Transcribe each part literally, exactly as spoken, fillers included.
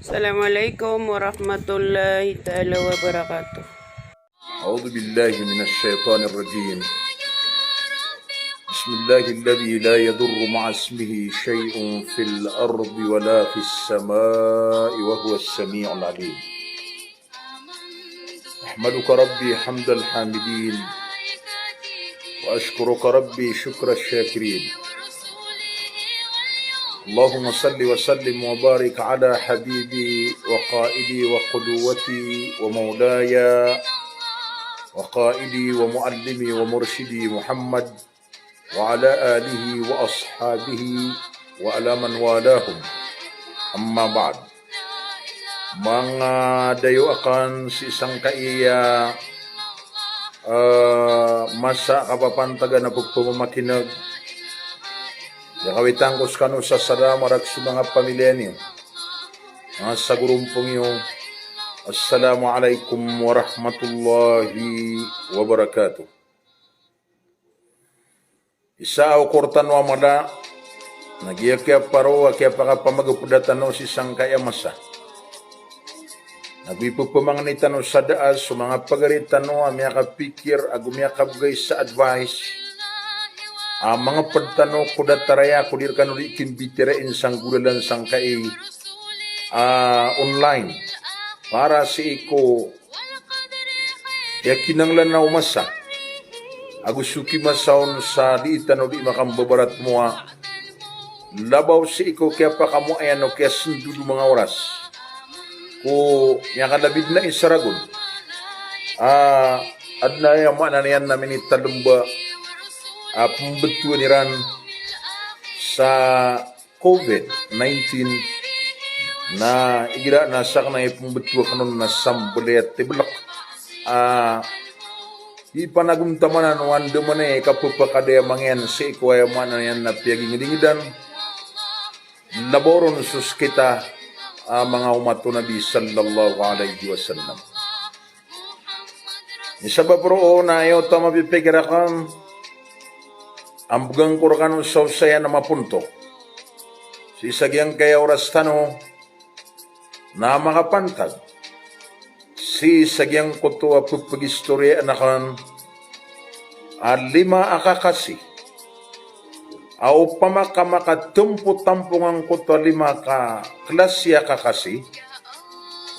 Assalamu alaikum warahmatullahi taala wabarakatuh. أعوذ بالله من الشيطان الرجيم. بسم الله الذي لا يضر مع اسمه شيء في الأرض ولا في السماء وهو السميع العليم. أحمدك ربي حمد الحامدين، وأشكرك ربي شكر الشاكرين. اللهم صل وسلم وبارك على حبيبي وقائدي وقدوتي ومولاي وقائدي ومعلمي ومرشدي محمد وعلى آله وأصحابه وعلى من والاهم. أما بعد. Manga dayo akn sii sangkai a, eh, masa a kapapantagan a pphamakineg. Aya kawitan ko skano sa salam a rakhs o manga pamilya niyo. Manga sagorompong iyo. Assalamu alaikum warahmatullahi wabarakatuh. Isa a okor tano a mala, na giya kiyaparo a kiyapakapamagpda tano sii sangkai a masa. Nago ipphamakineg tano sa da a so manga pagari tano a miyakapikir ago miyakabgay sa advice a mangpd tano ko datar aya ko di rkano di kimbitiyarai sa nggolalan sangkai a online para sii ko aya kinanglan o masa ago so kimasa on sa di tano di makambabaratmowa. Labaw sii ko kiyapakamoayan o kiyasndod o manga oras ko miyakalabid na isa ragon. Ah, adn a aya maana niyan na minitalmba a pmbtowan iran sa covid nineteen, na igira na sakn a ipmbtowan akn on na samblaya tiblk a ipanagontaman o andamanaya i kapphakadaya mangyan sii ko aya maana niyan na piyagingdingdan. Labaw ron so skita a manga omat o Nabi sallallahu alaihi wasallam. Sabap roo na aya oto a mapipikir akn a mbgan ko rkano sa osayan a maponto sii sa giyangkaya oras tano na makapantag sii sa giyangkoto a pphagistoriyaan akn a lima a kakasi a opama ka makatampotampo angkoto a lima ka klasi a kakasi,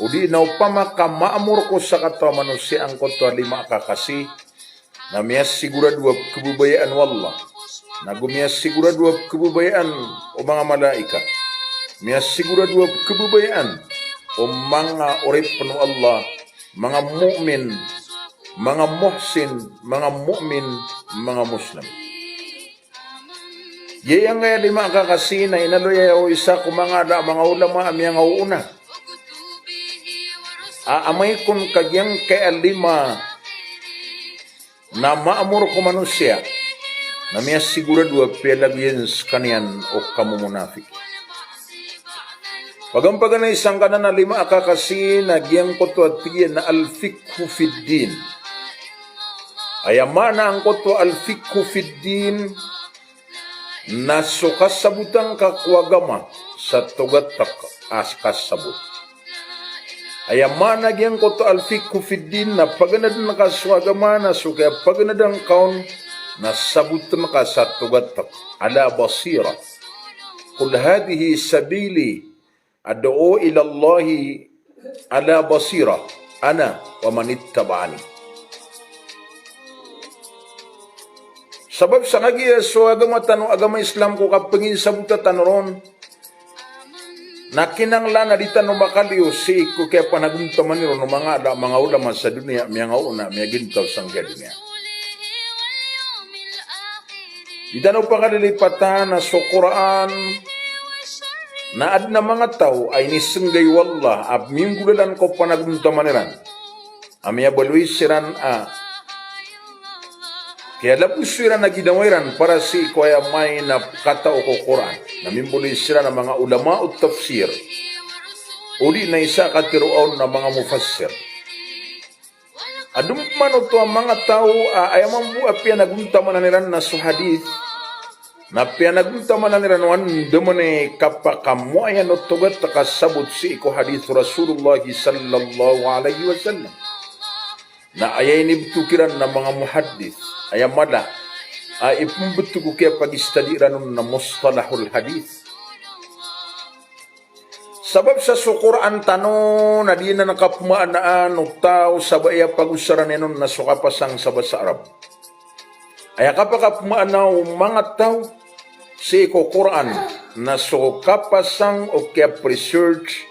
odi na opama ka maamor ko sakataw a manosiya angkoto a lima a kakasi, na miyasigorado a pkhababayaan o Allah, nago miyasigorado a pkhababayaan o manga malaikat, miyasigorado a pkhababayaan o manga oripn o Allah, manga mu'min, manga muhsin, manga mu'min, manga muslim. Giyangkaya lima a kakasi na inaloy aya o isa ko manga da a manga ulama a miyangaoona a amay kon ka giyangkaya lima na maamor ko manosiya na miyasigorado a piyalagoyan skaniyan o kamomonafiki. Pagampaganay sangkanan a lima a kakasi na giyangkoto a tig iyan na al-fiqhu fid din. Aya maana angkoto a al-fiqhu fid din na so kasabotan ka ko agama sa togatk a kasabot. Aya maana giyangkoto al-fiqhu fid din na paganadn ka so agama na so kiyapaganadan ka on na sabotn ka sa togatk. Ala basira. Qul hadhihi sabili ad'u ila Allahi ala basira ana wa man ittaba'ani. Sabap sa kagiya so agama tano, agama Islam ko kapanginsabota tano ron, na kinanglan a di tano makaliyo sii ko kiyapanagontaman iron o manga da a manga ulama sa doniya, miyangaoona, miyagintaw sanggiya doniya. Di tano pakalilipatan a so Qur'an na adn a manga taw a inisenggay o Allah a minggolalan ko panagontaman iran a miyabaloy siran a kiyalaboso iran a ginawa iran para sii ko aya maana a katao ko Qur'an. Na mimbaloy siran a manga ulama o tafsir, odi na isa a katero on a manga mufassir. Adn pman oto a manga taw a aya mambo a piyanagontamanan iran na so hadith Na piyanagontamanan iran o andamanaya i kapakamoayan o togat a kasabot sii ko hadith o Rasulullah sallallahu alaihi wasallam. Na aya inibtho kiran na manga muhaddith, aya mala a ipmbtho ko kiyapagistadi iran on na mustalahul hadith. Sabap sa so Qur'an tano na di anan kapmaanaan o taw sa ba aya pagosaran iyan on na so kapasang sa basa Arab. Aya kapakapmaana o manga taw sii ko Qur'an na so kapasang o kiyapresearch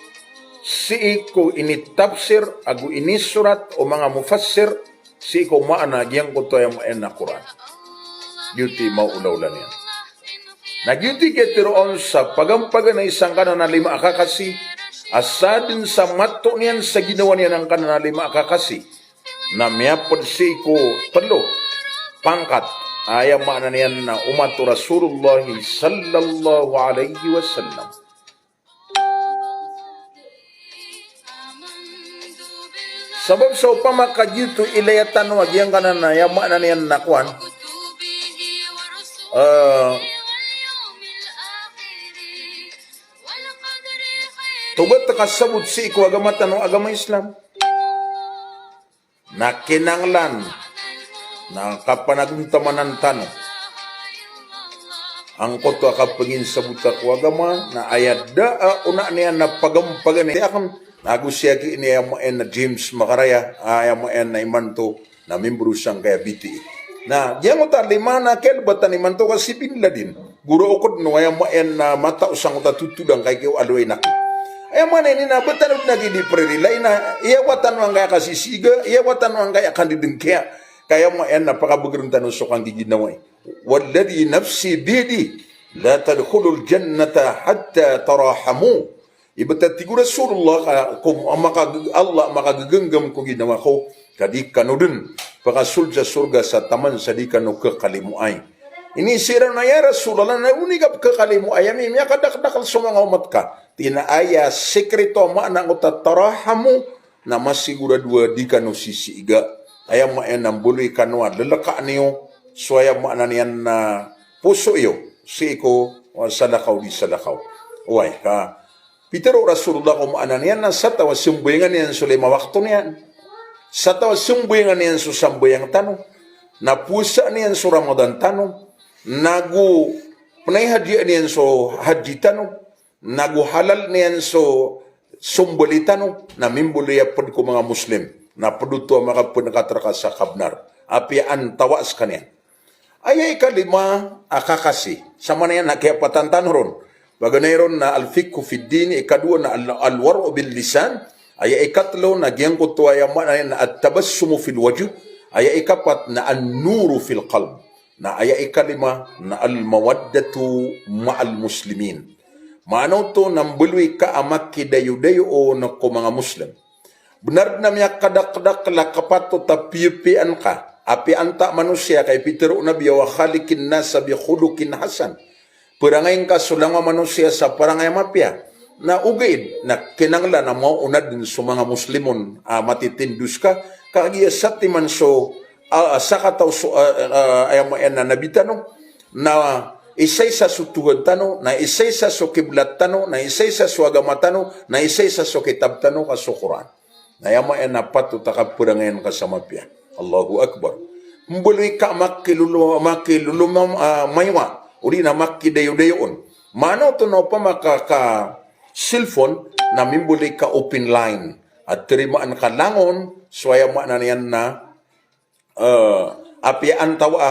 sii ko initafsir ago inisorat o manga mufassir sii ko maana giyangkoto aya maana a Qur'an. Giyoto i maolaola niyan. Na giyoto i kiyatero on sa pagampaganay sangkanan a lima a kakasi, a sadn sa mato niyan sa ginawa niyan angkanan a lima a kakasi na miyapd sii ko tlo pangkat, aya maana niyan na umat o Rasulullah sallallahu alaihi wasallam. Sabap sa opama ka giyoto i ilaya tano a giyangkanan a aya maana niyan na kowan, eh, togat a kasabot sii ko agama tano a agama Islam. Na kinanglan na kapanagontamanan tano angkoto a kapanginsabota ko agama, na aya da a ona niyan na pagampaganay akn, na ago siyaki ini aya maana na James Makaraya, aya maana na imanto na mimbro sangkaya B T A. Na giyangkoto a lima na kiyalbatan imanto ka si Bin Laden. Goro okd no aya maana na matao sangkoto a totol angkai kiyaaloy na ki. Aya maana ini na ba tano dn a gii di prerila ina, aya watan o angkaya kasisiga, aya watan o angkaya kandidngkiya. Ka aya maana na pakabagrn tano so kanggiginawai. Walladhi nafsi biyadihi la tadkhulul jannata hatta tarahamu. Ibt a tig o Rasulullah ka, ko, a maka, Allah a makagaganggam ko ginawa ko, ka di kano dn pakasold sa sorga sa taman sa di kano khakalimoay. Ini siran na, "Ya Rasulullah, na oni ka pkhakalimoay ami, miyakadakdakl so manga omat ka." Tig iyan a aya sikreto a maana angkoto a tarahamu, na masigorado a di kano sisiga. Aya maana na mbaloy kano a llkaan iyo so aya maana niyan na poso iyo sii ko, o, salakaw di salakaw. Oway, ka pitharo o Rasulullah ko maana niyan na sa taw a sambayangan iyan so lima wakto niyan, sa taw a sambayangan iyan so sambayang tano, na powasaan iyan so Ramadan tano, nago pnay hadiyaan iyan so hajji tano, nago halal niyan so sombali tano, na mimbaloy a pd ko manga Muslim, na pd oto a makapnkatrka sa kabnar, apiya antawa skaniyan. Aya ikalima a kakasi, sa maana iyan na kiyapatan tano ron. Paganay ron na al-fiqhu fid din, ikadowa na al-, al-wara'u bil lisan, aya ikatlo na giyangkoto aya maana iyan na at-tabassumu fil wajh, aya ikapat na an-nuru fil qalb. Na aya ikalima na al-mawaddatu ma'al muslimin. Maana oto na mbaloy ka a makidayodayoon ko manga Muslim. Bnar dn a miyakadakdakl a kapatot a piyapiyaan ka, apiya antaa manosiya ka ipitharo o Nabi a wa khaliqin nasa bi khuluqin hasan. Parangay ngka so langowan a manosiya sa parangay a mapiya. Na ogaid na kinanglan a maona dn so manga Muslimun a matitindo ska, kagiya satiman so, a, sakataw so, a, a, aya maana na Nabi tano, na isaisa so Tuhan tano, na isaisa so kiblat tano, na isaisa so agama tano, na isaisa so kitab tano ka so Qur'an. Na aya maana na patot a kaparangayan ka sa mapiya. Allahu Akbar. Mbaloy ka makilolo-, makiloloma, ah, maiwa, odi na makidayodayoon. Maana oto na opama ka, ka cellphone, na mimbaloy ka open line. A tarimaan ka langon, so aya maana niyan na, eh, apiya antawa a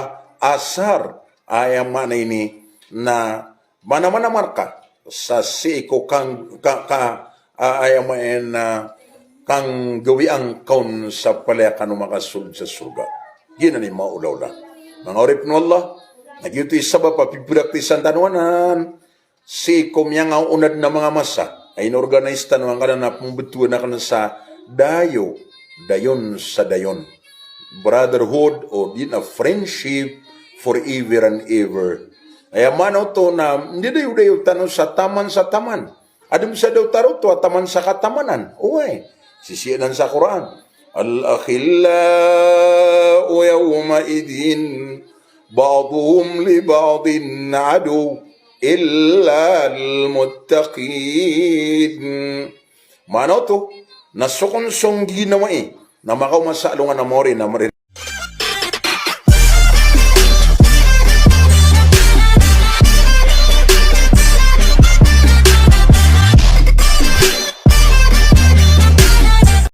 asar, aya maana ini na manamana marka sa sii ko kang-, ka, ka, a, aya maana na kanggawii angka on sa palaya kano makasold sa sorga. Giyanan i maolaola. Manga oripn o Allah, na giyoto i sabap a pipraktisan tano anan sii ko miyangaoona dn a manga masa a inorganize tano angkanan a pmbtowan akn sa dayo, dayon sa dayon. Brotherhood, odi na friendship forever and ever. Aya maana oto na ndadayodayo tano sa taman sa taman. Adn sa daw tharoon oto a taman sa katamanan. Oway. Sii anan sa Qur'an. Al-akhillau yawma'idhin Ba'duhum li ba'din aduwwun illa al-muttaqin. Maana oto na so kon so ngginawai na makaoma sa alongan a mori na mori